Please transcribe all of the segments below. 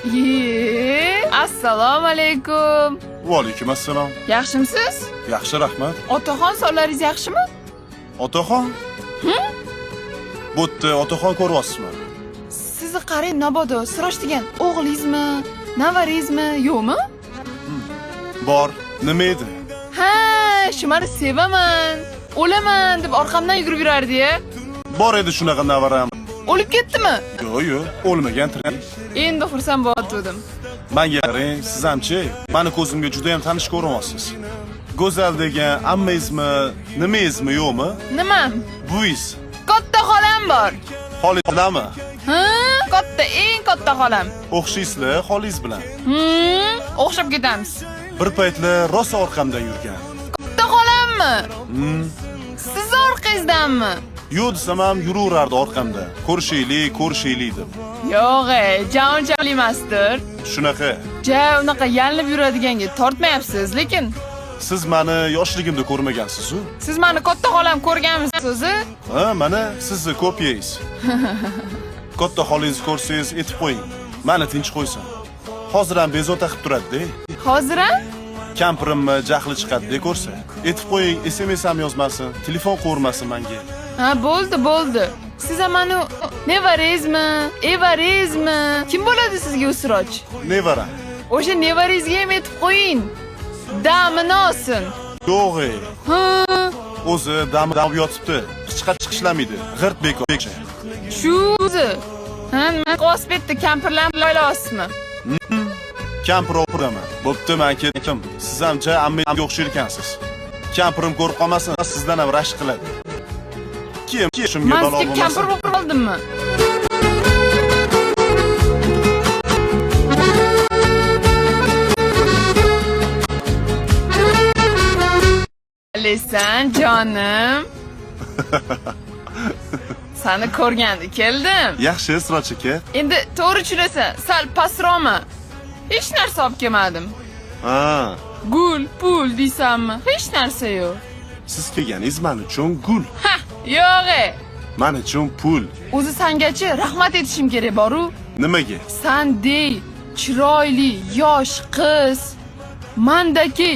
Ye, assalomu alaykum. Va alaykum assalom. Yaxshimisiz? Yaxshi, rahmat. Otaxon sog'laringiz yaxshimi? Otaxon? Bo'tdi, otaxon ko'ryapsizmi? Sizni qarang, mabodo Siroj degan o'g'lingizmi, navaringizmi, yo'qmi? Bor. Nima edi? Ha, shu mani sevaman, o'laman deb orqamdan yugurib yurardi-ya. Bor edi shunaqa navaram. O'lib ketdimi? Yo'q, yo'q, o'lmagan tirik. Endi xursand bo'layotgandim. Menga qarang, siz hamchi, mani ko'zimga juda ham tanish ko'rinyapsiz. Go'zal degan ammangizmi, nimangizmi, yo'qmi? Nimam? Buviz. Katta xolam bor. Xolingizmi? Ha, katta, eng katta xolam. O'xshaysizlar xolingiz bilan. O'xshab ketamiz. Bir paytlar rosa orqamdan yurgan. Katta xolammi? Siz orqangizdanmi? Yo'q desam ham yuraverardi orqamda. Ko'rishaylik, ko'rishaylik deb. Yo'q, ja unchalik emasdir. Shunaqa. Ja unaqa yalinib yuradiganga tortmayapsiz, lekin Siz meni yoshligimda ko'rmagansiz-u. siz mani katta xolam ko'rganmisiz o'zi? Ha, mana sizni kopiyangiz. Katta xolingizni ko'rsangiz aytib qo'ying. Mani tinch qo'ysin. Hozir ham bezovta qilib turadi-da. Hozir ham? Kampirimni jahli chiqadi-da ko'rsa. Aytib qo'ying, SMS ham yozmasin, telefon qo'rmasin menga. Ha, bo'ldi, bo'ldi. Siz ham mani nevaringizmi, evaringizmi? Kim bo'ladi sizga u Siroj? Nevara. O'sha nevaringizga ham aytib qo'ying. Damini olsin. Yo'q, ey. Ha, O'zi dam dam yotibdi. Hech qachon ishlamaydi. G'irt bekor. shu o'zi. Ha, nima qilyapsiz bu yerda? Kampirlarni loylayapsizmi? Kampir o'piraman. Bo'pti, men ketdim. Siz ham ja ammamga o'xshar ekansiz. Kampirim ko'rib qolmasin, sizdan ham rashk qiladi. Kim shunga Man balo sizga kampir bo'lmasin. bo'lib qoldimmi? Alisan jonim. Sani ko'rganda keldim. Yaxshi, Siroj aka. Endi to'g'ri tushunasan, sal pastroqmi? Hech narsa olib kelmadim. Ha, Gul, pul deysanmi? Hech narsa yo'q. siz kelganingiz men uchun gul, Ha, yo'q. E. men uchun pul. O'zi sangachi rahmat aytishim kerak boru. Nimaga? Sandey chiroyli yosh qiz mandaki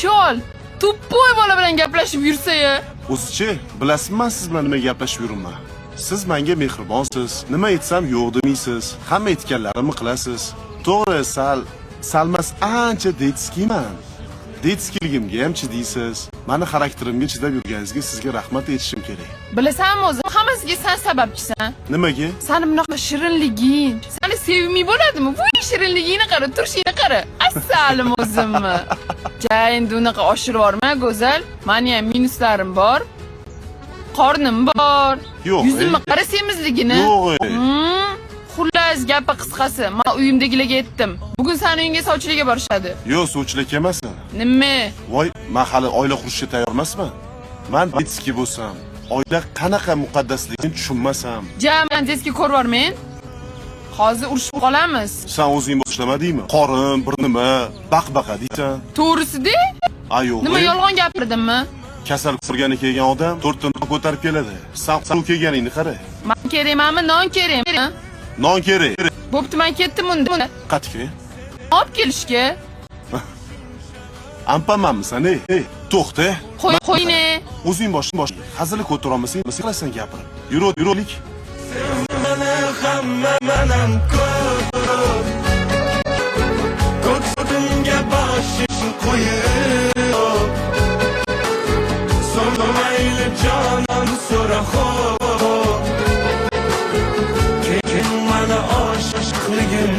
chol tuppoy bola bilan gaplashib yursa-ya. O'zichi, bilasizmi men siz bilan nima gaplashib yuribman? Siz menga mehribonsiz, nima aytsam yo'q demaysiz, hamma aytganlarimni qilasiz. To'g'ri, sal salmas ancha detskiyman. Detskiyligimga ham chidaysiz. Mani xarakterimga chidab yurganingizga sizga rahmat aytishim kerak. Bilasanmi o'zi hammasiga san sababchisan. Nimaga? Sani bunaqa shirinliging, sani sevmay bo'ladimi? Bu shirinligingni qara, turishingni qara. Asalim o'zimmi. Ja endi unaqa oshirib yuborma, go'zal. Mani ham minuslarim bor. Qornim bor. Yo'q, Yuzimni qara semizligini. Yo'q, ey. Xullas, gapi qisqasi, men uyimdagilarga aytdim. Bugun sani uyingga sovchilikka borishadi. Yo'q, suvchilik kelmasin. Nima? Voy, men hali oila qurishga tayyor emasman. Men detskiy bo'lsam, oila qanaqa muqaddasligini tushunmasam, Ja, men detskiy ko'rib bormang. Hozir urushib qolamiz. san o'zing boshlamadingmi? Qorin, bir nima, baq-baqa deysan. To'g'risi-da? A yo'q. Nima ey. yolg'on gapirdimmi? Kasal ko'rgani kelgan odam to'rtta non ko'tarib keladi. San suv kelganingni qara. Man kerakmanmi, non kerakmi? Non kerak. Bo'pti, men ketdim unda. Qatga. Olib kelishga. Ampamanmisan, ey? Ey, to'xta. Qo'y, qo'yne. O'zing boshing bosh. Hazillik o'tirolmasang, qilasan gapirib. Yur, yurlik. Hamma manam ko'p ko'ksimga boshim qo'yib so'ng mayli jonon so'ra xo'p keyin mana oshiqligim.